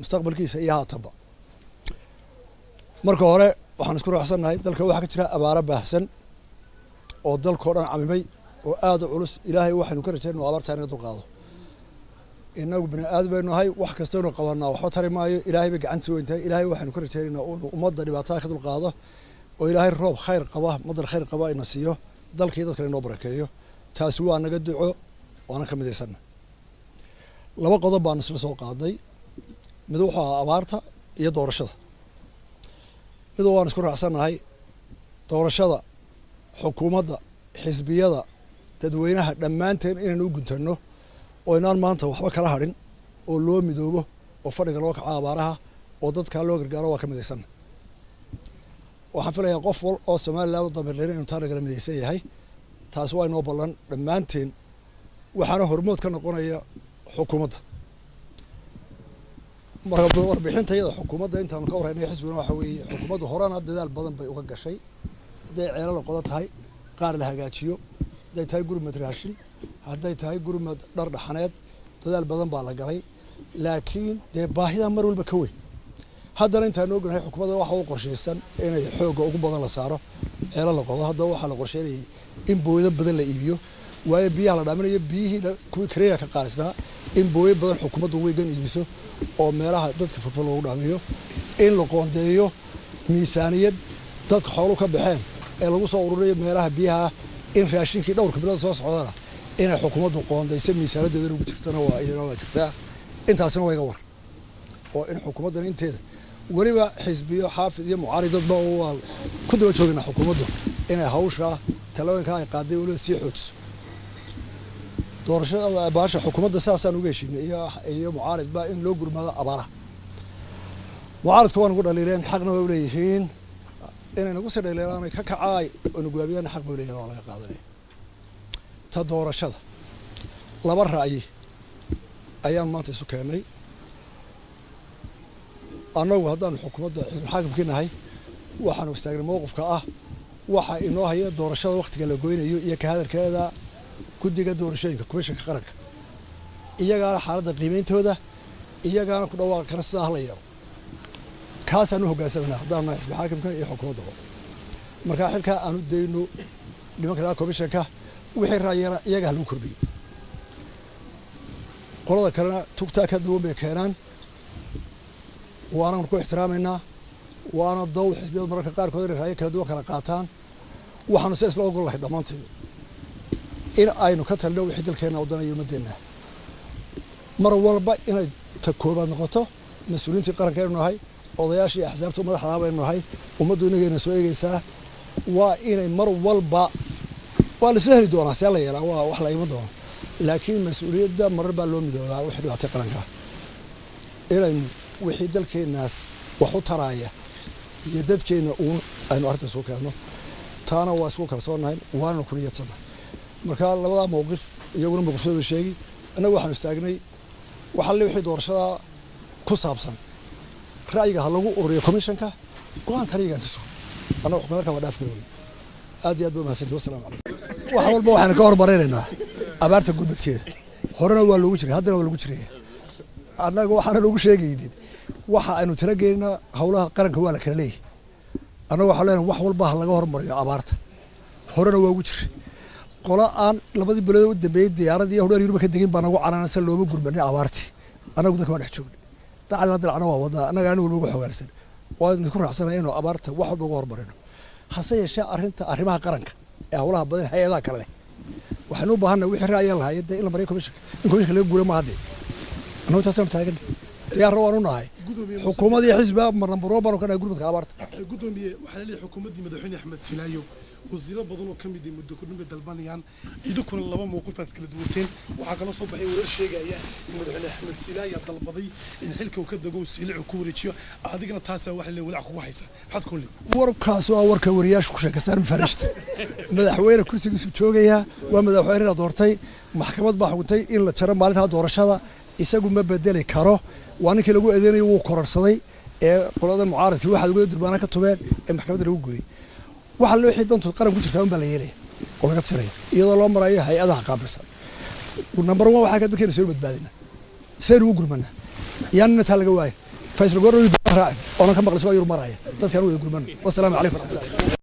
Mustaqbalkiisa iyo haatanba. Marka hore, waxaan isku raacsannahay dalka waxaa ka jira abaaro baahsan oo dalkao dhan camimay oo aada u culus. Ilaahay waxaynu ka rajayn inu abaartaa inaga dulqaado. Inagu bini aadam baynu nahay, wax kastaynu qabanaa waxba tari maayo. Ilaahay bay gacantiisa weyn tahay. Ilaahay waxaynu ka rajaynaynaa inuu ummadda dhibaatada ka dulqaado oo Ilaahay roob khayr qaba, madar khayr qaba ina siiyo, dalkii dadkana inoo barakeeyo. Taasi waa naga duco, waana ka midaysanna. Laba qodob baanu isla soo qaadnay. Mid wuxuu ahaa abaarta iyo doorashada. Mid waan isku raacsannahay: doorashada, xukuumadda, xisbiyada, dadweynaha, dhammaanteen inaynu u guntanno oo inaan maanta waxba kala hadhin oo loo midoobo oo fadhiga loo kaco abaaraha oo dadkaa loo gargaaro, waa ka midaysanna. Waxaan filayaa qof wal oo Somaliland u damirleyn inuu taa nagala midaysan yahay. Taasi waa inoo ballan dhammaanteen, waxaana hormood ka noqonaya xukuumadda. Marka warbixinta iyada xukuumadda intaanu ka warhaynay xisbiguna waxa weeye, xukuumaddu horena dadaal badan bay uga gashay, hadday ceelo la qodo tahay, qaar la hagaajiyo, hadday tahay gurmad raashin, hadday tahay gurmad dhar dhaxaneed, dadaal badan baa la galay. Laakiin dee baahidaa mar walba ka weyn. Haddana intaanu ognahay, xukuumadda waxa u qorshaysan inay xoogga ugu badan la saaro ceelo la qodo. Haddaba waxaa la qorsheynayay in booyado badan la iibiyo, waayo biyaha la dhaaminayo, biyihii kuwii kareeya ka qaalisnaa, in booyo badan xukuumaddu weygan iibiso oo meelaha dadka fogfog loogu dhaamiyo, in la qoondeeyo miisaaniyad dadka xoolu ka baxeen ee lagu soo ururiyo meelaha biyaha, in raashinkii dhowrka bilood soo socdana inay xukuumaddu qoondayso, miisaanaddeedana ugu jirtana waa iyadana waa jirtaa. Intaasina waa iga war oo in xukuumaddan inteeda weliba xisbiyo xaafid iyo mucaaridadba waa ku daba joogana xukuumaddu inay hawshaa talooyinka ay qaaday weliba sii xoojiso. Doorashada baasha xukuumadda saasaan uga heshiinay iyo mucaaridba in loo gurmaado abaaraha. Mucaaridku waa nagu dhaliileen, xaqna way uleeyihiin inay nagu sii dhaliilaan, ka kacaay oo nagu gaabiyaan, xaq bay uleeyihin, waa laga qaadanaya. Ta doorashada, laba ra'yi ayaan maanta isu keennay. Annagu haddaanu xukuumadda xisbulxaakimkii nahay, waxaanu istaagnay mowqifka ah waxa inoo haya doorashada wakhtiga la goynayo iyo ka hadalkeeda guddiga doorashooyinka, komishanka qaranka. Iyagaana xaaladda qiimeyntooda, iyagaana ku dhawaaqi kara sidaa hala yeelo. Kaasaan u hoggaansamanaa haddaanu nahay xisbi xaakimka iyo xukuumaddaba. Markaa xilkaa aanu dayno nimanka laha komishanka, wixii raayana iyaga ha lagu kordhiyo. Qolada kalena tugtaa ka duwan bay keenaan, waananu ku ixtiraamaynaa, waana dow xisbiyadu mararka qaarkood inay raayo kala duwan kala qaataan. Waxaanu se isla ogol lahay dhammaanteed in aynu ka talino wixii dalkeenna waddanaya, ummadeenna. Mar walba inay ta koobaad noqoto mas-uuliyiintii qaranka aynu nahay, odayaashii axsaabta madaxdaa baynu nahay, ummaddu inagayna soo eegaysaa. Waa inay mar walba waa laisla heli doonaa see la yeelaa, waa wax la iman doono, laakiin mas-uuliyadda marar baa loo midoobaa wixii dhibaatay qaranka, inaynu wixii dalkeennaas wax u taraaya iyo dadkeenna uun aynu arrintaas u keenno. Taana waa isku kalsoonahay, waanana ku niyadsannahay. Marka labadaa mowqif iyaguna mowqifyadooda sheegi. Annagu waxaanu istaagnay waxalle wixii doorashada ku saabsan ra'yiga ha lagu ururiyo commissionka, go-aankan iyagaan ka sugo. Annaga xukuumadka waa dhaaf garoobay. Aad iyo aad ba mahadsanti. Wasalamu calaykum. Wax walba waxaynu ka hormarinaynaa abaarta gurmadkeeda. Horena waa loogu jiray, haddana waa lagu jiraya. Annaga waxaana loogu sheegaynin waxa aynu talageynaa. Howlaha qaranka waa la kala leeyahy. Annaga waxaa leenahay wax walba ha laga hormariyo abaarta. Horena waa ugu jiray. Qolo aan labadii bilood u dambeeyey diyaaradii iyo hodheer Yuruba ka degin baa nagu canaansan looma gurmanay abaartii. Annagu dadka waa dhex joognay, dacalna dilacna waa wadnaa. Annaga anigu walba ugu xogaarsan waa idinku raacsanay inuu abaarta wax walba uga hormarino. Hase yeeshee, arrinta arrimaha qaranka ee howlaha badan hay-adaha kale leh, waxaynu u baahannahay wixii ra'yiga lahaayeen dee in la mariyo commissionka, in commissionka laga guura ma haddee. Annagu taasaan taagan, diyaarna waanu nahay, xukuumad iyo xisbiga marnambaro baanu ka nahay gurmadka abaarta. Gudoomiye, waxaa laleeyahay xukuumaddii madaxweyne Axmed Silaayo wasiiro badan oo ka mid ah muddo kordhin bay dalbanayaan, idinkuna laba mowqif baad kala duwateen. Waxaa kaloo soo baxay warar sheegaya in madaxweyne Axmed Silaayo dalbaday in xilka uu ka dego, uu Siilicu ku wareejiyo. Adigana taasaa waxa leeyahay walaac kugu haysa. Maxaad ku leeyahay? Warkaas waa warka wariyaashu ku sheekaystaan mafaariishta. Madaxweyne kursigiisu joogayaa, waa madaxweynena doortay. Maxkamad baa xukuntay in la jaro maalintaa doorashada. Isagu ma bedeli karo. Waa ninkii lagu eedeynayo wuu kororsaday ee qolada mucaaradkii waxaad uga durbaana ka tumeen ee maxkamadda lagu gooyey. Waxa loo wixii dantu qaran ku jirtaa un baa la yeelaya oo laga tiraya, iyadoo loo marayo hay-adaha qaabilsan. Number one, waxaa ka dadkeena soo badbaadina, saynu ugu gurmanaa, yaanina taa laga waayo. Faysal goorna raacin oonan ka maqlay isagoo yur maraya dadkaan wada gurmano. Wasalaamu calaykum waraxmatullahi.